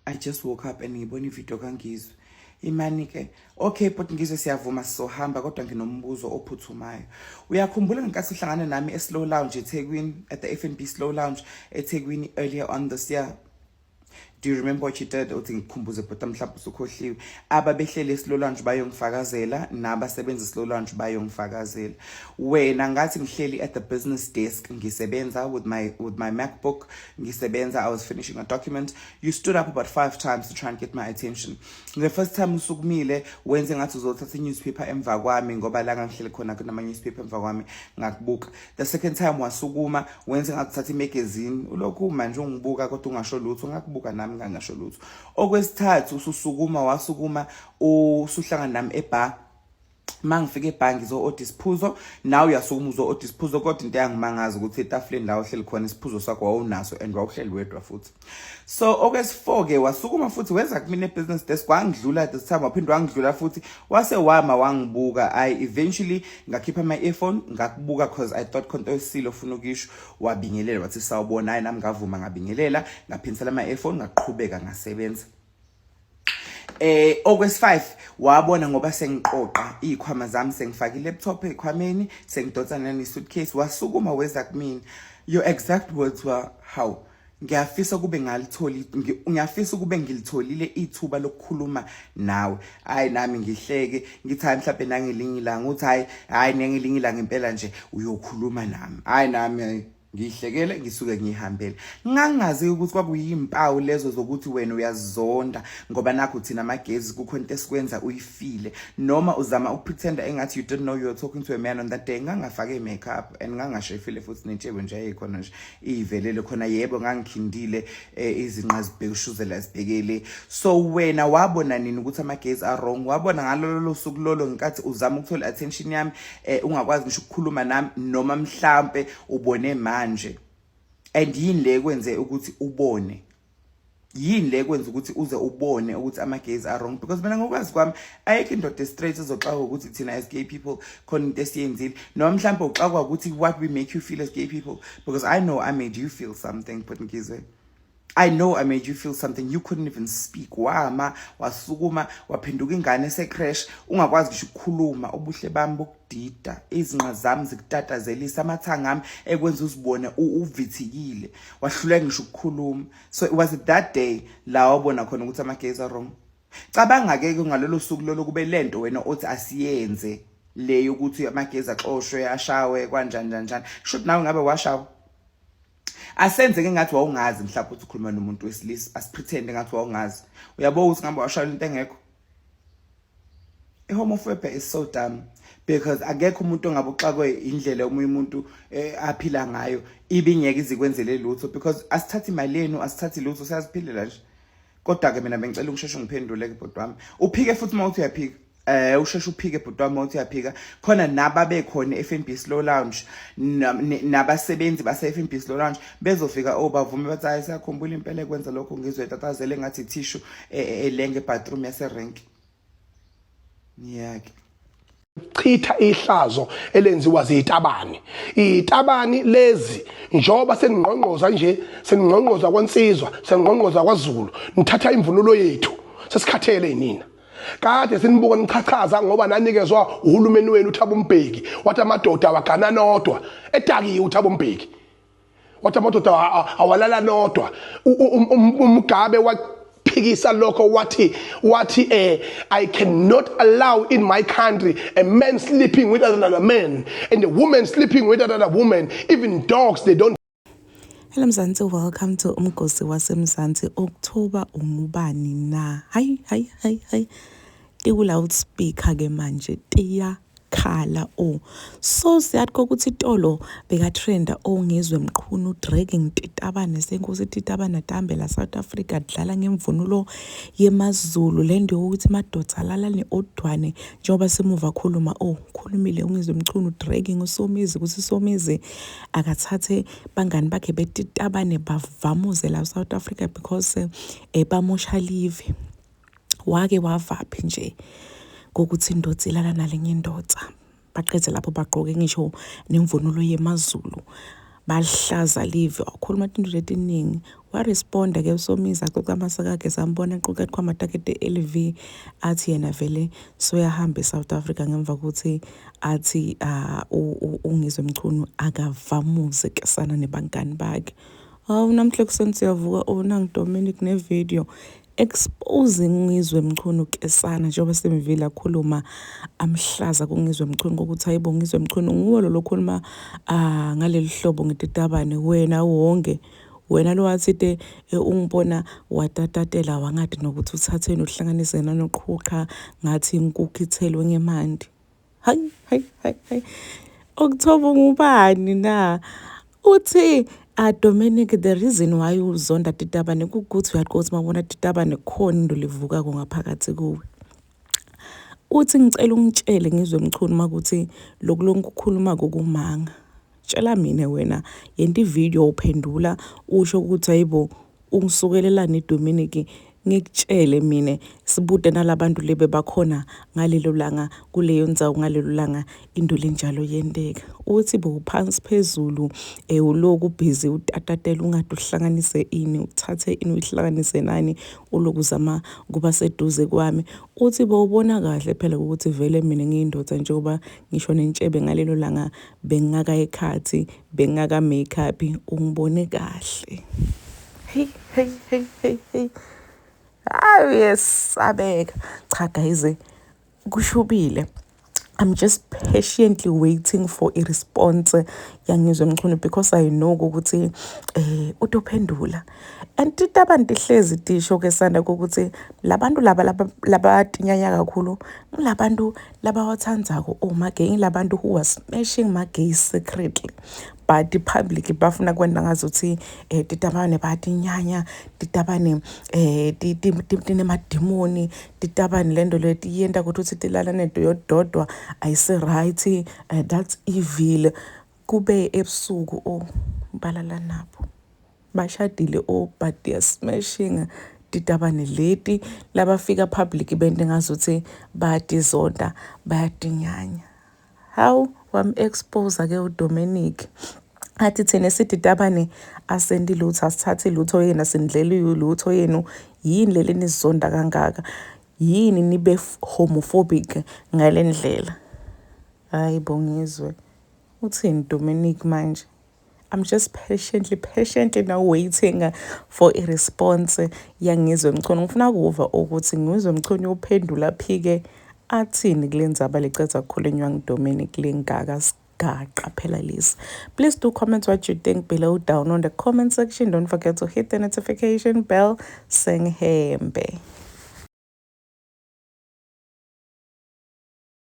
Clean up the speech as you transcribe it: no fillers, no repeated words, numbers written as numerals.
I just woke up and ngibona ivideo kaNgizwe. Imani ke. Okay, but Ngizwe, siyavuma, sizohamba, kodwa nginombuzo ophuthumayo. Uyakhumbula ngenkathi uhlangana nami eSlow Lounge eThekwini, at the FNB Slow Lounge eThekwini earlier on this year? Do you remember what you did? Uthi ngikukhumbuze, but mhlawumbe usukhohliwe. Ababehleli eSlow Lounge bayongifakazela, nabasebenza eSlow Lounge bayongifakazela. Wena, ngathi ngihleli at the business desk, ngisebenza with my MacBook, ngisebenza, I was finishing a document. You stood up about five times to try and get my attention. The first time usukumile, wenze ngathi uzothatha i-newspaper emva kwami, ngoba la ngangihleli khona kunama newspaper emva kwami. Ngakubuka. The second time wasukuma, wenze ngathi uthatha imagazine, ulokhu manje ungibuka kodwa ungasho lutho. Ngakubuka nami, ngangasho lutho. Okwesithathu ususukuma, wasukuma usuhlangana nami ebar. Mangifika ebhangi ngizo-order isiphuzo, nawe uyasukuma uzo-order isiphuzo, kodwa into eyangimangaza ukuthi etafuleni la uhleli khona isiphuzo sakho wawunaso and wawuhleli wedwa futhi. So okwesi-4 ke, wasukuma futhi weza kumina e-business desk, wangidlula this time, waphinde wangidlula futhi, wase wama wangibuka. I eventually ngakhipha ama-earphone, ngakubuka 'cause I thought khonto esile ofuna ukisho. Wabingelela, wathi, "Sawubona." Hayi, nami ngavuma, ngabingelela, ngaphinsela ama-earphone, ngaqhubeka ngasebenza. Okwesi-5, wabona ngoba sengiqoqa izikhwama zami, sengifaka i-laptop ezikhwameni, sengidonsa nane-suitcase, wasukuma weza kumina. Your exact words were, "How ngiyafisa kube ngalitholi, ngiyafisa kube ngilitholile ithuba lokukhuluma nawe." Hayi, nami ngihleke, ngithi, "Hayi, mhlawumbe nangelinye ilanga." Uthi, "Hayi, hayi, nangelinye ilanga impela nje uyokhuluma nami." Hayi, nami ngihlekele, ngisuke ngihambele. Ngangazi ukuthi kwakuyimpawu lezo zokuthi wena uyazonda ngoba nakho thina amagezi kukho into esikwenza uyifile, noma uzama ukupretenda engathi you didn't know you were talking to a man on that day. Ngangafake makeup and ngangashefile futhi, nentshebe nje ayikhona nje, ivelele khona. Yebo, ngangikhindile, izinqa zibhekushuzela zibhekele. So wena wabona nini ukuthi amagezi are wrong? Wabona ngalolo suku lolo ngenkathi uzama ukuthola attention yami, ungakwazi ngisho ukukhuluma nami, noma mhlambe ubone manje? And yini le kwenze ukuthi ubone? Yini le kwenza ukuthi uze ubone ukuthi amagays are wrong? Because mina, ngokwazi kwami, ayikho indoda straight ezoxakwa ukuthi thina as gay people khona into esiyenzile, noma mhlawumbe uxakwa ukuthi what we make you feel as gay people, because I know I made you feel something. But Ngizwe, I know I made you feel something. You couldn't even speak. Wama, wasukuma, waphenduka ingane ese-creche, ungakwazi ngisho ukukhuluma. Ubuhle bami bokudida, izinqa zami zikutatazelisa, amathanga ami ekwenza uzibone uvithikile, wahluleka ngisho ukukhuluma. So it was that day la wabona khona ukuthi ama-gays are wrong? Cabanga-ke ngalolo suku lolo kube lento wena othi asiyenze le yokuthi amagezi axoshwe, ashawe, kanjani njani njani, shuthi nawe ngabe washawa. Asenze ke ngathi wawungazi mhlawumbe ukuthi ukhuluma nomuntu wesilisa. Asipretend ngathi wawungazi. Uyabo ukuthi ngabe washayela into engekho. I-homophobia is so dumb because akekho umuntu ongabe uxakwe indlela omunye umuntu aphila ngayo, ibingeke izikwenzele lutho, because asithathi imali yenu, asithathi lutho, siyaziphilela nje. Kodwa ke mina bengicela ukusheshe ngiphendule ke, bhuti wami, uphike futhi uma uthi uyaphika. Usheshe uphike, bhuti wami, uthi uyaphika. Khona nababekhona e-FNB Slow Lounge, nabasebenzi base FNB Slow Lounge bezofika, oh, bavume bathi, "Hayi, siyakhumbula impela ekwenza lokho." Ngizwe tatazele ngathi tissue elenge bathroom yase rank yake. Chitha ihlazo elenziwa zitabani, itabani lezi. Njoba seningqongqoza nje, seningqongqoza kwansizwa, seningqongqoza kwaZulu, nithatha imvunulo yethu, sesikhathele nina. Kade sinibuka nichachaza ngoba nanikezwa uhulumeni wenu uThabo Mbeki, wathi amadoda awagana nodwa. Edakiwe uThabo Mbeki, wathi amadoda awalala nodwa. UMugabe waphikisa lokho, wathi, "I cannot allow in my country a man sleeping with another man and a woman sleeping with another woman. Even dogs, they don't." Hello Mzansi, welcome to Umgosi waseMzansi. October ungubani na? Hayi hayi hayi hayi. Tiku loudspeaker ke manje tiyakhala oh. So siyathi ukuthi itolo beka trenda oNgizwe Mchunu dragging titabane senkosi, titabane tambela South Africa, dlala ngemvunulo yemaZulu, lento yokuthi madoda alala neodwane. Njengoba semuva khuluma, oh, khulumile uNgizwe Mchunu dragging uSomizi ukuthi Somizi akathathe bangani bakhe betitabane bavamuze la South Africa because bamosha live. Wake wavaphi nje kokuthi indoda ilala nalenye indoda, baqedze lapho bagqoke ngisho nemvunulo yemaZulu, balihlaza live? Wakhuluma into letiningi. Waresponda ke uSomizi axoxa amasaka akhe, sambona eqoqa iqhwama takete LV, athi yena vele soyahamba eSouth Africa ngemva kokuthi athi uNgizwe Mchunu akavamuze kesana nebangani bakhe. Hawu, namhla ekuseni siyavuka, oh, nangu Dominic ne-video exposing uNgizwe Mchunu kesana, njengoba simvile akhuluma amhlaza kuNgizwe Mchunu kokuthi hayibo Ngizwe Mchunu, nguwe lo lokhuluma ngaleli hlobo ngetitabane, wena wonke wena lo wathi te ungibona watatatela wangathi nokuthi uthatheni uhlanganise nanoqhuqha ngathi inkukhu ithelwe ngemandi. Hayi hayi hayi hayi, October ngubani na? Uthi Dominic, the reason why uzonda titabane kukuthi uyaqothi mabona titabane khona into livukako ngaphakathi kuwe. Uthi ngicela ungitshele Ngizwe Mchunu makuthi lokhu lonke ukukhuluma kokumanga. Tshela mina wena, yenta ivideo uphendula usho ukuthi hayibo ungisukelelani Dominic, ngikutshele mina sibude nalabantu lebe bakhona ngalelo langa kuleyo ndzawo ngalelo langa into lenjalo yenteka. Uthi bowuphansi phezulu uloku busy utatatela ungade uhlanganise ini, uthathe ini uyihlanganise nani, uloku uzama kuba seduze kwami. Uthi bowubona kahle phela ukuthi vele mina ngiyindoda, njengoba ngisho nentshebe ngalelo langa bengingakayikhathi, bengingaka make-up, ungibone kahle. Hey hey hey hey hey, hayi yesabeka. Cha guys, kushubile. I'm just patiently waiting for a response yaNgizwe Mchunu because I know ukuthi utophendula. And titabantu ihlezi tisho ke sanda ukuthi labantu laba labatinyanya kakhulu ngilabantu labawathandzako omagay, ngilabantu who was smashing magay secretly, but public bafuna kwenta ngazuthi titabane bayatinyanya, titabane tinemadimoni, titabane lento leti yenta ukuthi uthi tilala nento yododwa ayise right, that's evil. Kube ebusuku oh balala nabo bashadile, oh, but they are smashing titabane leti labafika public bente ngazuthi bayatizonda, bayatinyanya. Hawu, wam-expose ke uDominic, athi thina sithi tabane asendi lutho, asithathi lutho yena, sindleli lutho yenu, yini leli nizonda kangaka, yini nibe homophobic ngale ndlela? Hayi bongizwe, uthini Dominic manje? I'm just patiently now waiting for a response yaNgizwe Mchunu. Ngifuna ukuva ukuthi Ngizwe Mchunu uphendula phike athini kule ndzaba leceda kukhulunywa nguDominic lengaka sigaqa phela lesi. Please do comment what you think below down on the comment section. Don't forget to hit the notification bell. Sengihembe.